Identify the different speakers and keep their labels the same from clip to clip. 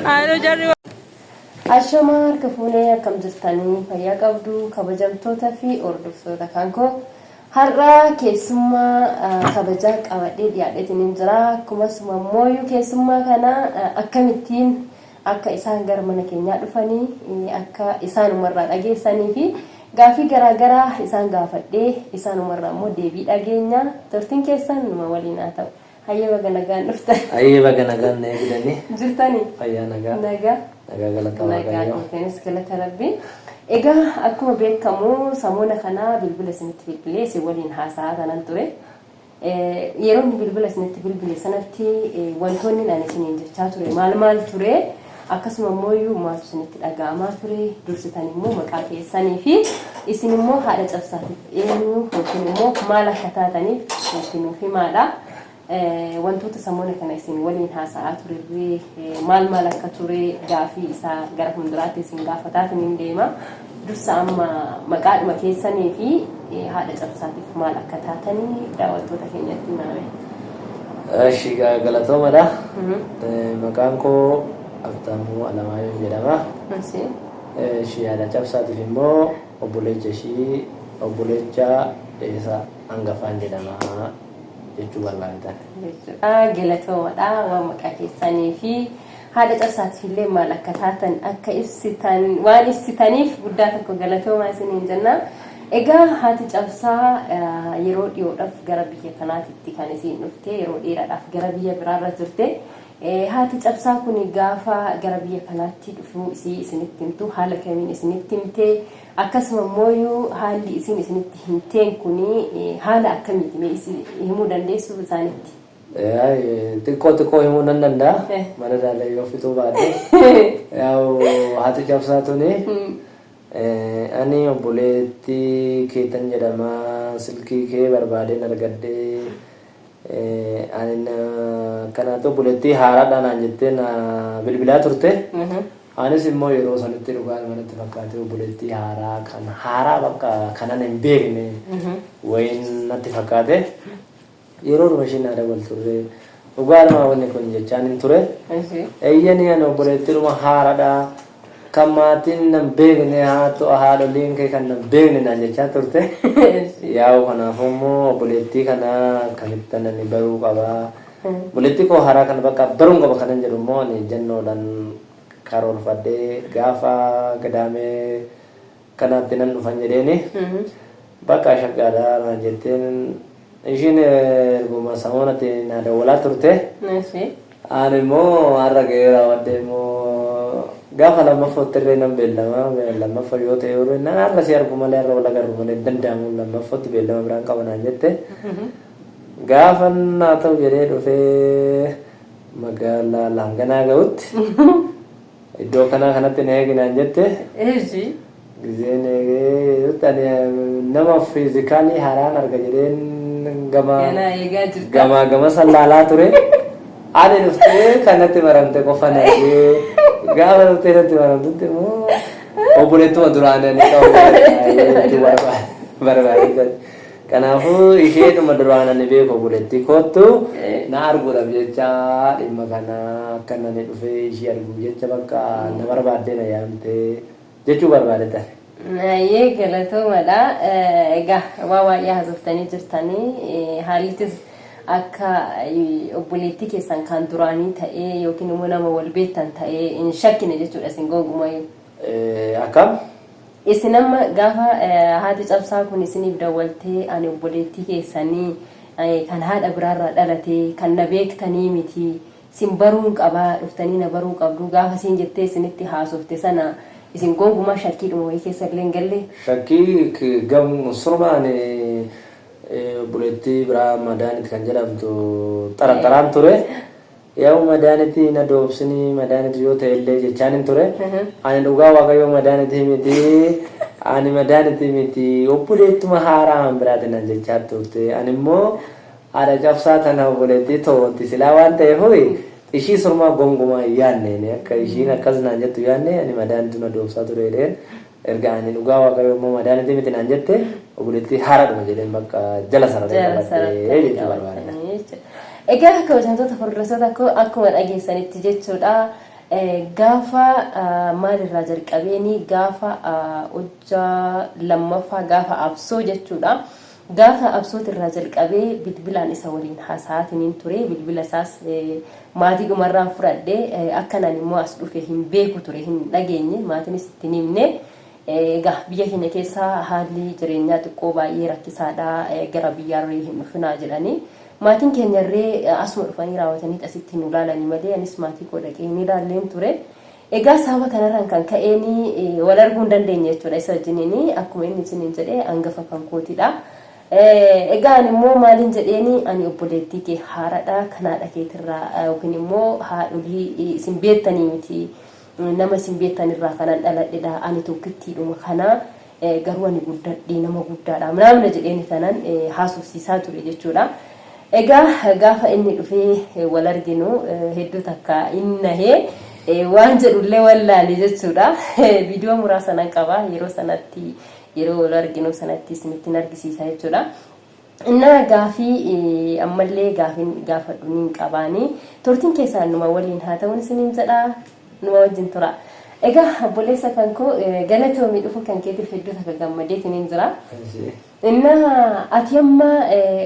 Speaker 1: Haadha jarri.
Speaker 2: Ashamaa, harka fuunee, akkam jirtanii? Fayyaa qabdu? Kabajamtoota fi hordoftoota kan koo, har'a keessummaa kabajaa qabadhee dhiyaadheetiin hin jira. Akkasumas immoo keessummaa kana akkamittiin akka isaan gara mana keenyaa dhufanii akka isaanumarraa dhageessanii fi gaafii garaagaraa isaan gaafadhee isaanumarraa immoo deebii dhageenya. Turtiin keessan numa waliin haa ta'u. Hayyee, baga nagaan dhuftan.
Speaker 3: Hayyee, baga nagaan na eegdanii.
Speaker 2: Jirtanii?
Speaker 3: Fayyaa, nagaa.
Speaker 2: Nagaa.
Speaker 3: Nagaa, galata
Speaker 2: Nagaa.
Speaker 3: Waaqayyoo.
Speaker 2: Gootanis galata Rabbii. Egaa akkuma beekamu samoona kana bilbila isinitti bilbilee isin waliin haasa'aa kanan ture. Yeroo inni bilbila isinitti bilbile sanatti wantoonni ani isiniin jechaa ture maal maal ture? Akkasuma immoo maaltu isinitti dhaga'amaa ture? Dursitan immoo maqaa keessanii fi isin immoo haadha cabsaatiif eenyu yookiin immoo maal akka taataniif itti nuuf himaadha. Wantoota samoona kana isin waliin haasa'aa turerree maal maal akka ture gaafii isaa gara fuulduraatti isin gaafataatiin hin deema. Dursa amma maqaadhuma keessanii fi haadha cabsaatiif maal akka taatanii daawwattoota keenyatti himame.
Speaker 3: Eshi, galatoomadha. Maqaan koo Abtaamuu Alamaayyoo jedhama. Eshi, haadha cabsaatiif immoo obboleecha ishii, obboleecha isa hangafaan jedhama jechuu barbaadetan.
Speaker 2: Jechuudha. Galatoomadha waan maqaa keessanii fi haadha cabsaatiif illee maal akka taatan akka ibsitan waan ibsitaniif guddaa tokko galatoomaa isiniin jenna. Egaa haati cabsaa yeroo dhiyoodhaaf gara biyya kanaatitti kan isiin dhufte, yeroo dheeraadhaaf gara biyya biraarra turte. Haati cabsaa kun gaafa gara biyya kanaatti dhufuu isii isinitti himtu haala kamiin isinitti himte? Akkasuma immoo haalli isiin isinitti himteen kun haala akkamiiti? Mee himuu dandeessu isaanitti?
Speaker 3: Xiqqoo xiqqoo himuu nan danda'a. Mana daalee yoo fixuu baadhe. Yaa'u, haati cabsaa tuni ani obboleettii keetan jedhama, silkii kee barbaadeen argadhee, ani kanaatu obboleettii haaraadha naan jettee na bilbilaa turte. Anis immoo yeroo sanitti dhugaa manatti fakkaatee obboleettii haaraa kan haaraa bakka kanan hin beekne wayiin natti fakkaate. Yeroo dhuma ishiin naa dabalturre dhugaadhuma wanni kun jechaan hin ture. Eeyyanii, ani obboleettiidhuma haaraadha. Kan maatiin nan beekne, haadholiin kee kan nan beekne naan jechaa turte. Yaa'u, kanaafuu immoo obboleettii kana akkamittan ani baruu qaba? Obboleettii koo haaraa kana bakka baruun qaba kanan jedhu immoo ani ejjennoodhaan karoorfadhee gaafa gadaamee kanaatti nan dhufan jedheeni. Bakka shaggaadha naan jetteen. Ishiin erguma samoonatti na dawwalaa turte. Ani immoo har'a ga'ee raawwadhee immoo gaafa lammaffootti illee nan beellama. Lammaffaa yoo ta'e yeroo nan har'a si argu malee, har'a wal agarru malee hin danda'amu, lammaffootti beellama biraan qaba naan jette. Gaafa naa ta'u jedhee dhufee magaalaa Laanganaa ga'utti iddoo kanaa kanatti na eegi naan jette. Gizeen eegee ani nama physically haaraan arga jedheen gama
Speaker 2: Ganaa eegaa jirta.
Speaker 3: gamaa gama sallaalaa ture. Ani dhuftee kanatti maramte qofa na argee, gaafa dhuftee natti maramtutti immoo obboleettuma duraan ani qabu jechuu barbaade. Kanaafuu isheedhuma duraan ani beeku obboleettii koottu na arguudhaaf jecha dhimma kana akka nani dhufee ishii arguuf jecha bakka na barbaaddee na yaamtee jechuu barbaadetan.
Speaker 2: Ayyee, galatoomadha. Egaa waa baay'ee haasoftanii jirtanii, haallitis akka obboleettii keessan kan duraanii ta'ee yookiin immoo nama wal beektan ta'ee hin shakkine jechuudha isin gonkumayyuu.
Speaker 3: Akkam?
Speaker 2: Isin amma gaafa haati cabsaa kun isiniif dawwaltee ani obboleettii keessanii kan haadha biraarraa dhalate, kan na beektanii miti, sin baruun qabaa, dhuftanii na baruu qabdu gaafa isin jettee isinitti haasofte sana isin gonkumaa shakkiidhuma wayii keessa illee hin galle?
Speaker 3: Shakkii gam surmaan obboleettii biraa Madaanit kan jedhamtu xaraxaraan ture. Yaa'u, Madaanitii na doobsinii, Madaanit yoo ta'e illee jechaan hin ture. Ani dhugaa Waaqayyoo Madaanitii miti. Ani Madaanitii miti. Obboleettuma haaraa han biraati nan jechaa turte. Ani immoo haadha cabsaa tana obboleettii to'otti silaa waan ta'eef ishii surmaa gonkumaa hin yaadne, akka ishiin akkas naan jettu yaadne. Ani Madaanitu na doobsaa ture jedheen. Erga ani dhugaa Waaqayyoo immoo Madaanitii miti naan jette, obboleettii haaraadhuma jedheen bakka jala sararee
Speaker 2: Jala
Speaker 3: qabadhee
Speaker 2: sarartanii
Speaker 3: jechuu barbaada.
Speaker 2: qabatanii jechuudha. Egaa kabajamtoota hordoftoota koo, akkuma dhageessanitti jechuudha. Gaafa maalirraa jalqabeeni, gaafa hojjaa lammaffaa, gaafa absoo jechuudha. Gaafa absootirraa jalqabee bilbilaan isa waliin haasa'aatiin ture. Bilbila isaas maatii dhumarraan fudhadhe. Akkanaan immoo as dhufe hin beeku ture, hin dhageenye, maatiinis itti hin himne. Egaa biyya keenya keessa haalli jireenyaa xiqqoo baay'ee rakkisaadha. Gara biyyaarree hin dhufinaa jedhanii. Maatiin keenyarree asuma dhufanii raawwatanii asitti nu ilaalanii malee anis maatii koo dhaqee hin ilaalleen ture. Egaa sababa kanarraan kan ka'een wal arguu hin dandeenye jechuudha isa wajjiniin. Akkuma inni isiniin jedhee, hangafa kan kootidha. Egaa ani immoo maaliin jedheeni, ani obboleettii kee haaradha, kan haadha keetirraa yookiin immoo haadholii isin beektanii miti, nama isin beektanirraa kanan dhaladhedha, ani tokkittiidhuma kana, garuu ani guddadhee nama guddaadha naamna jedheeni tanan haasofsiisaa ture jechuudha. Egaa gaafa inni dhufee wal arginu hedduu takka inni nahee waan jedhullee wallaale jechuudha. Viidiyoo muraasa nan qaba, yeroo sanatti, yeroo wal arginu sanatti isinittiin argisiisa jechuudha. Innaa gaafii ammallee gaafiin gaafadhu niin qabaani. Turtiin keessaan numa waliin haa ta'uun isiniin jedha. Numa wajjin tura. Egaa obboleessa kan koo, galatoomii, dhufu kan keetiif hedduu takka gammadeetiin jira. Innaa ati amma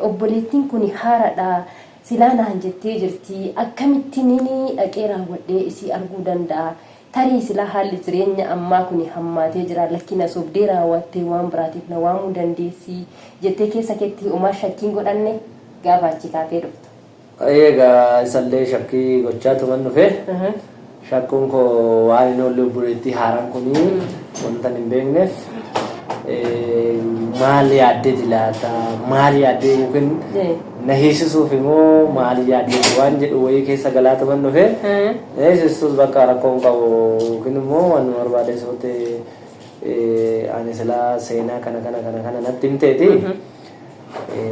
Speaker 2: obboleettiin kun haaradha silaa naan jettee jirti, akkamittiin dhaqee raawwadhee isii arguu danda'a? Tarii silaa haalli jireenya ammaa kun hammaatee jira, lakkina sobdee raawwattee waan biraatiif na waamuu dandeessi jettee keessa keetti homaa shakkiin godhanne gaafa achi kaatee dhuftu?
Speaker 3: Egaa isallee shakkii gochaa tuman dhufe. Shakkuun koo waan inni oolle, obboleettii haaraan kunii wanta hin beekneef maal yaaddeeti laata, maal yaaddee yookiin na hiisisuuf immoo maal yaaddeeti waan jedhu wayii keessa galaa tuman dhufe. Na hiisistus bakka rakkoon qabu, yookiin immoo waan nu barbaade soote ani silaa seenaa kana kana kana kana natti himteeti.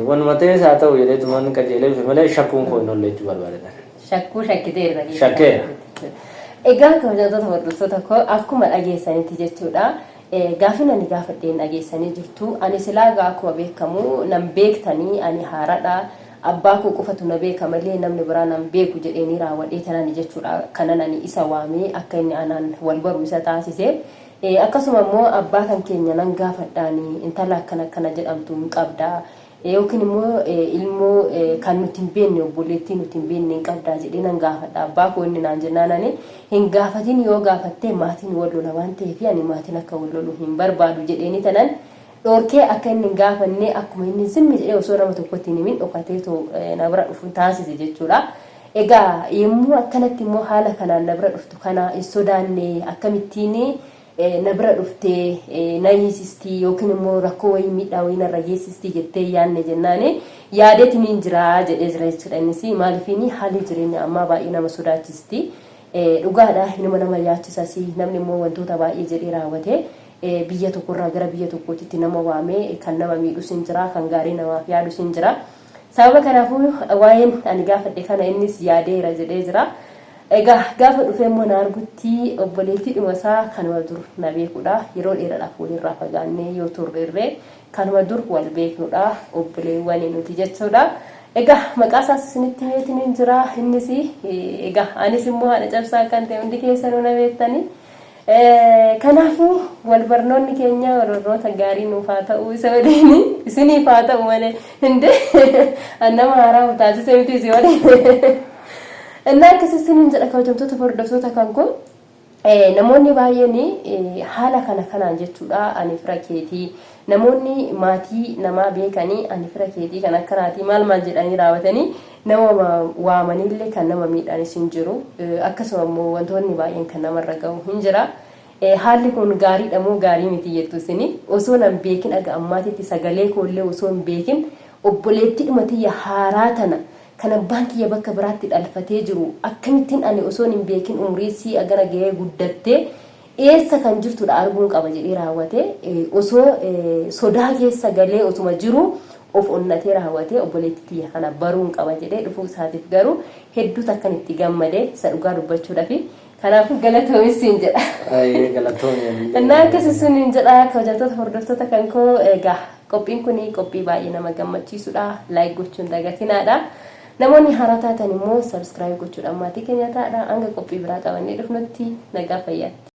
Speaker 3: Wanuma ta'es haa ta'u jedheetuman qajeelee dhufe malee shakkuun koo hin oolle jechuu barbaadetan.
Speaker 2: Shakkuu shakkiteerta.
Speaker 3: Shakkeera.
Speaker 2: Egaa kabajamtoota hordoftoota koo, akkuma dhageessanitti jechuudha. Gaafin ani gaafadheen dhageessanii jirtu. Ani silaa gaa akkuma beekamu nan beektanii, ani haaradha. Abbaa koo qofatu na beeka malee namni biraa nan beeku jedheenii raawwadhee tanani jechuudha. Kanan ani isa waamee akka inni anaan wal baru isa taasise. Akkasuma immoo abbaa kan keenya nan gaafadhaani, intala akkana akkana jedhamtu hin qabdaa, yookiin immoo ilmoo kan nuti hin beekne, obboleettii nuti hin beekne hin qabdaa jedhee nan gaafadha. Abbaa koo inni naan jennaan, ani hin gaafatin, yoo gaafattee maatiin wal lola waan ta'eef ani maatiin akka wal lolu hin barbaadu jedheeni tanan dhoorkee akka inni hin gaafanne, akkuma inni zimmi jedhee osoo nama tokkotti hin himin dhokateetoo na bira dhufu taasise jechuudha. Egaa yommuu akkanatti immoo haala kanaan na bira dhuftu kana hin sodaanne, akkamittiin na bira dhuftee na hiisistii yookiin immoo rakkoo wayii, miidhaa wayii narra geessistii jettee yaadne jennaani, yaadeetiin hin jira jedhee jira jechuudha. Innis maaliifiin haalli jireenya ammaa baay'ee nama sodaachisti. Dhugaadha, inuma nama yaachisas, namni immoo wantoota baay'ee jedhee raawwate biyya tokkorraa gara biyya tokkootitti nama waamee kan nama miidhus hin jira, kan gaarii namaaf yaadus hin jira. Sababa kanaafuu waa'een ani gaafadhe kana innis yaadeera jedhee jira. Egaa gaafa dhufee immoo na argutti obboleettii dhuma isaa kanuma dur na beekudha. Yeroo dheeraadhaaf walirraa fagaannee yoo turreerree kanuma dur wal beeknudha, obboleewwan nuti jechuudha. Egaa maqaa isaas isinitti himeetiin hin jira. Innis egaa anis immoo haadha cabsaa kan ta'e hundi keessanuu na beektanii. Kanaafuu wal barnoonni keenya wal barnoota gaarii nuuf haa ta'u, isa waliin isiniif haa ta'u malee hinde nama haaraa taasise miti isin waliin. Innaa akkas isiniin jedha, kabajamtoota hordoftoota kan koo. Namoonni baay'een haala kana kanaan jechuudha, ani fira keetii, namoonni maatii namaa beekanii, ani fira keetii kan akkanaatii maal maal jedhanii raawwatanii nama waamaniillee kan nama miidhanis hin jiru. Akkasuma immoo wantoonni baay'een kan namarra gahu hin jira. Haalli kun gaariidha moo gaarii miti jettu isini? Osoo nan beekin, aga ammaatitti sagalee koollee osoo hin beekin, obboleettii dhuma tiyya haaraa tana kan abbaan kiyya bakka biraatti dhalfatee jiru, akkamittiin ani osoo hin beekin umurii sii agana gahee guddattee eessa kan jirtudha arguun qaba jedhee raawwate, osoo sodaa keessa galee otuma jiru of onnatee raawwatee obboleettii tiyya kana baruun qaba jedhee dhufuu isaatiif garuu hedduu takkan itti gammade isa dhugaa dubbachuudhaafi. Kanaafuu galatoomis siin jedha.
Speaker 3: Galatoomi.
Speaker 2: Innaa akkasi suniin jedha, kabajamtoota hordoftoota kan koo. Egaa qophiin kun qophii baay'ee nama gammachiisudha. Like gochuun dagatinaadha. Namoonni haaraa taatan immoo subscribe gochuudhaan maatii keenya ta'aadha. Hanga qophii biraa qabannee dhufnutti nagaa fayyaatti.